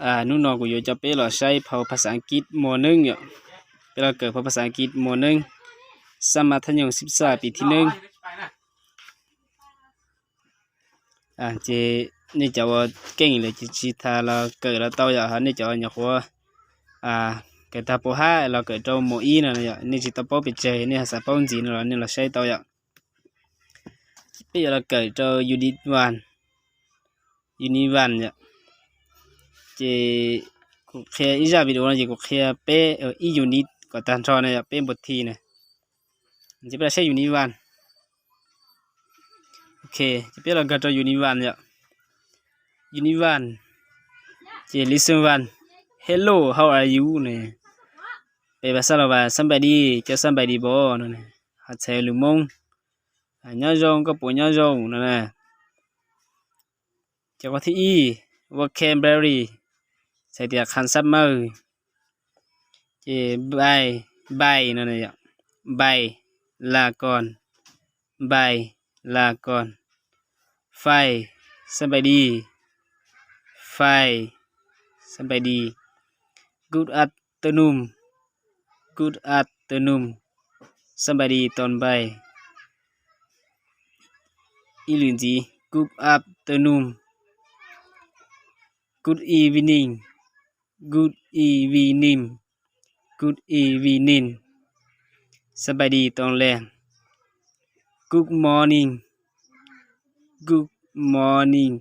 ອາ ໜູນ້ອຍ ກູຢູ່ຈະເປລາວໃຊ້ເພົາພາສາອັງກິດ ມໍໜຶ່ງເນາະ ເປລາວເກີດເພົາພາສາອັງກິດ ມໍໜຶ່ງ ຊັ້ນມັດທະຍົມສຶກສາປີທີໜຶ່ງ. ອາ ເຈ ນີ້ຈະວ່າເກັ່ງເລີຍ ເຈຊິຖ້າລາວເກີດລາວເຕົ້າຢາກ ນີ້ຈະວ່າຫຍັງຫົວ ອາ ເກີດຕາໂປຫ້າ ລາວເກີດໂຕມໍອີນັ້ນນະ ນີ້ຊິຕາໂປເປັນເຈ ນີ້ຫາສາເປົາຈີນ ນີ້ລາວໃຊ້ເຕົ້າຢາກ ເປລາວເກີດໂຕຢູນິດວັນ ຢູນິດວັນ ເຈ ກູເຄຍ ອີຈາວິດີໂອນະ ເຈ ກູເຄຍເປ ເອີ ອີຢູນິດ ກໍຕາມທໍ່ນະ ເປັນບົດທີນະ ເຈ ເປລາວໃຊ້ຢູນິດວັນ. ໂອເຄ ຈະເປັນລາວກະໂຕຢູນິດວັນເນາະ ຢູນິດວັນ ເຈ listen one hello how are you ນີ້ ເປັນພາສາລາວວ່າສະບາຍດີ ເຈົ້າສະບາຍດີບໍ່ ນັ້ນນະ ຫາກໃຊ້ຫຼືມົງ ຍາຢອງກໍປົວຍາຢອງ ນັ້ນນະ. ຈາກຂໍ້ທີອີ vocabulary ໃສ່ແຕ່ຄຳສັບໃໝ່ ເຈ bye bye ນັ້ນນະ bye ລາກ່ອນ bye ລາກ່ອນ fine ສະບາຍດີ fine ສະບາຍດີ good afternoon good afternoon ສະບາຍດີຕອນບ່າຍ ອີ່ຫຼີຈີ good afternoon good evening good evening good evening ສະບາຍດີຕອນແລງ good morning good morning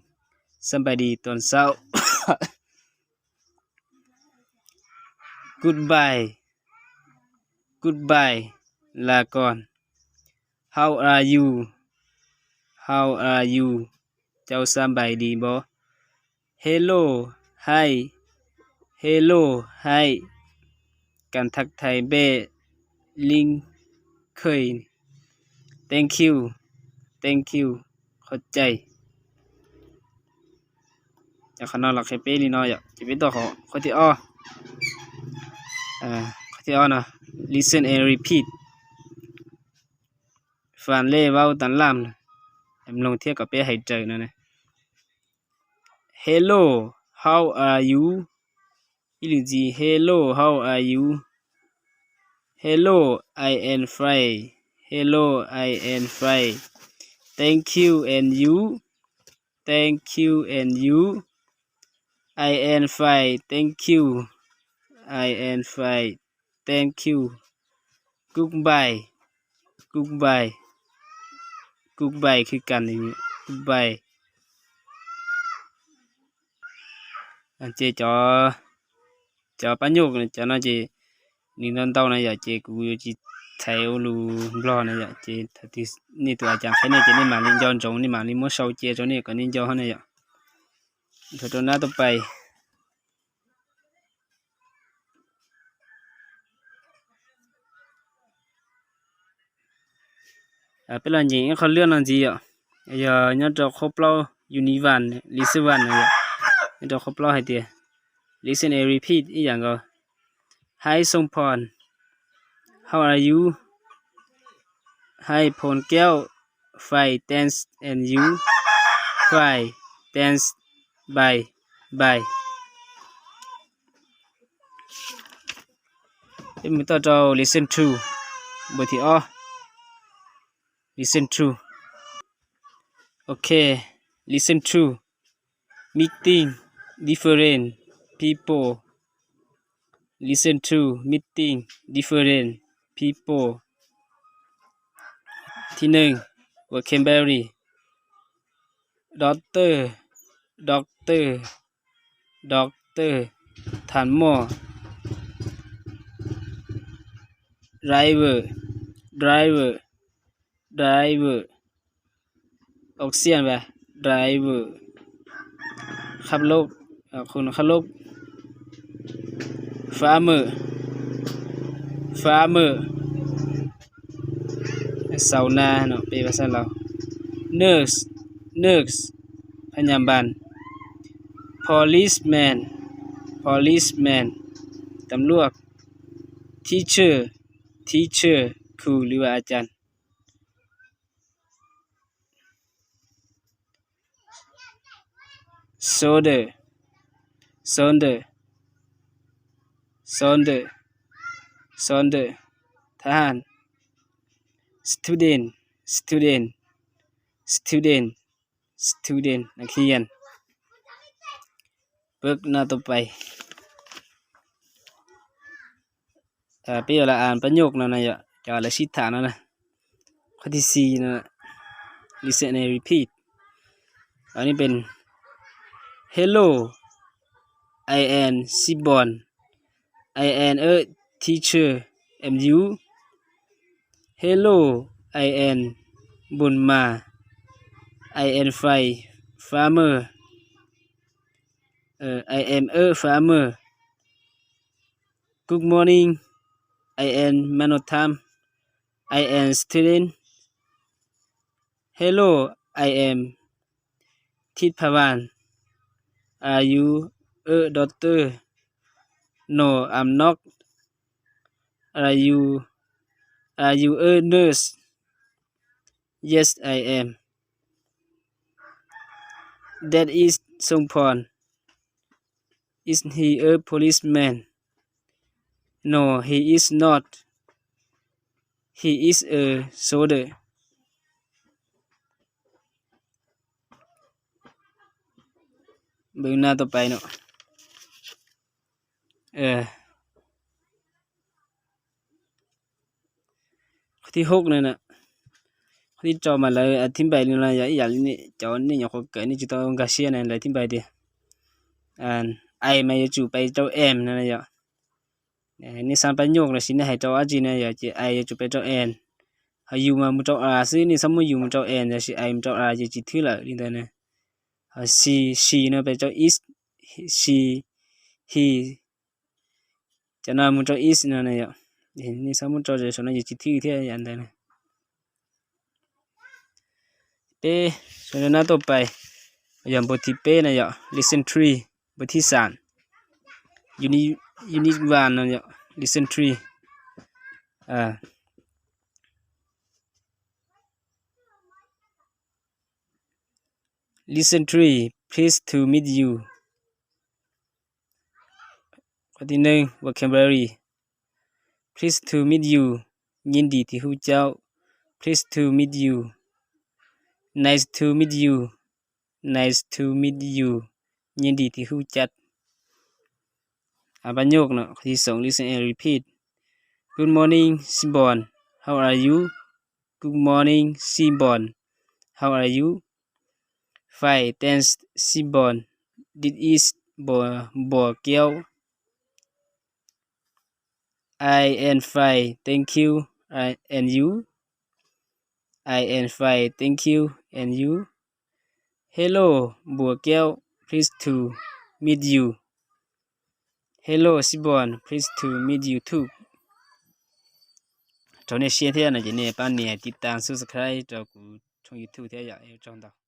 ສະບາຍດີຕອນເຊົ້າ goodbye goodbye ລາກ່ອນ how are you how are you ເຈົ້າສະບາຍດີບໍ່? Hello hi Hello hi ການທັກທາຍແບບລິງເຄີຍ Thank you Thank you ຂອບໃຈ. ຈາກຂ້າງນອກລະເຄເປລີເນາະ ຈະເປັນຕົວຂອງຂໍ້ທີອໍ ເອີ ຂໍ້ທີອໍເນາະ listen and repeat ຟັງແລະເວົ້າຕາມຫຼັງ ແອມລົງທຽບກັບເປໃຫ້ເຈີນັ້ນນະ Hello how are you ອີ່ຫຼີຈີ Hello how are you Hello I am fine Hello I am fine Thank you and you Thank you and you I am fine Thank you I am fine Thank you Goodbye Goodbye Goodbye ຄືກັນນີ້ Goodbye ອັນເຈຈອ ຈອປະໂຫຍກ ຈະນອນເຈ ໜຶ່ງຕອນເຕົ້ານະ ຢາກເຈ ກູຢູ່ຈີໄທໂອລູບລັອກນະ ຢາກເຈ ຖ້າທີ່ນີ້ຕົວອາຈານໃຄແນ່ເຈ ນີ້ມາລິນຍ້ອນຈົງ ນີ້ມາລິນມົ້ວເຊົາເຈ ໂຕນີ້ກໍນິນຍ້ອນເຮົານະ ຢາກ ໂທໂຕນາຕໍ່ໄປ. ອາ ເປັນລະຍິງເຂົາເລື່ອນອັນຈີອະ ຍາ ຍອດດອກໂຄບເລົ່າ ຢູນິວັນ ລິສວັນ ຍອດດອກໂຄບເລົ່າໃຫ້ເຕ listen and repeat ອີ່ຫຍັງກໍ Hi ສົມພອນ How are you? Hi ພົນແກ້ວ Fine thanks and you? Fine thanks bye bye. ເປັນມື້ຕໍ່ເຈົ້າ listen to ບົດທີ ອອ listen to ໂອເຄ listen to meeting different people listen to meeting different people ທີໜຶ່ງ vocabulary doctor doctor doctor ທ່ານໝໍ driver driver driver ອອກສຽງແບບ driver ຂັບລົດ ເອີ ຄົນຂັບລົດ farmer farmer ຊາວນາເນາະ ເປັນພາສາລາວ nurse nurse ພະຍາບານ policeman policeman ຕຳຫຼວດ teacher teacher ຄູ ຫຼືວ່າອາຈານ soldier Soldier. Soldier. Soldier. ທະຫານ. Student. Student. Student. Student. ນັກຮຽນ. ເບິ່ງໜ້າຕໍ່ໄປ. ເອີ ປະໂຫຍກລະ ອ່ານປະໂຫຍກນັ້ນນະ ຈະລະຊິຖາມນັ້ນນະ. ຂໍ້ທີສີ່ນະ Listen and repeat. ອັນນີ້ເປັນ Hello, I am Sibon. I am a teacher. And you? Hello, I am Bunma. I am fine farmer. ເອີ I am a farmer. Good morning, I am Manotam. I am student. Hello, I am Thitphawan. Are you a doctor? No, I'm not. Are you, are you a nurse? Yes, I am. That is Songphon. Is he a policeman? No, he is not. He is a soldier. ເບິ່ງໜ້າຕໍ່ໄປເນາະ. ເອີ ຂໍ້ທີຫົກນັ້ນນະ ຂ້ອຍຈະມາລະອະທິບາຍເລື່ອງລາວ ຢ່າງນີ້ ເຈົ້ານີ້ ຫຍັງ ຂໍ້ເກີດນີ້ ຈະຕ້ອງກາເຊຍນັ້ນ ອະທິບາຍຕິ ອັນ I ມາຢູ່ຈູໄປເຈົ້າ am ນັ້ນນະ. ເອີ ນີ້ສາມປະໂຫຍກລະຊິໃຫ້ເຈົ້າອາຈິນະ ຢ່າ I ຢູ່ຈູໄປເຈົ້າ am ເຮົາຢູ່ມາໝູ່ເຈົ້າ are ຊື່ນີ້ ສະໝຸດຢູ່ໝູ່ເຈົ້າ am ຢ່າຊິ I ໝູ່ເຈົ້າ are ຈະ ຈະຖືລະນີ້ແຕ່ນະ. ເຮົາ she, she ນະ ໄປເຈົ້າ is, she, he ຈະນຳໝູ່ເຈົ້າ is ນະ ນີ້ ນີ້ສະໝຸດເຈົ້າຈະສົນໃນຢູ່ທີ່ຖືແທ້ອັນໃດນະ. ເປ ສ່ວນໜ້າຕໍ່ໄປ ຢ່າງບົດທີເປນະ Lesson three ບົດທີສາມ Unit, Unit one ນະ Lesson three ອ່າ Lesson three, pleased to meet you. ຂໍ້ທີໜຶ່ງ vocabulary. Pleased to meet you. ຍິນດີທີ່ຮູ້ເຈົ້າ. Pleased to meet you. Nice to meet you. Nice to meet you. ຍິນດີທີ່ຮູ້ຈັກ. ອ່ານປະໂຫຍກເນາະ. ຂໍ້ທີສອງ listen and repeat. Good morning, Sibon. How are you? Good morning, Sibon. How are you? Fine, thanks, Sibon. This is Bo, Bo Kiao. I am fine, thank you. I, and you? I am fine, thank you. And you? Hello, Bo Kiao. Pleased to meet you. Hello, Sibon. Pleased to meet you too. ເຈົ້ານີ້ share ແທ້ນະ ຈະນີ້ ປານນີ້ ຕິດຕາມ subscribe ເຈົ້າ ກູຊ່ອງ YouTube ແທ້ ຢາກໃຫ້ເຈົ້າ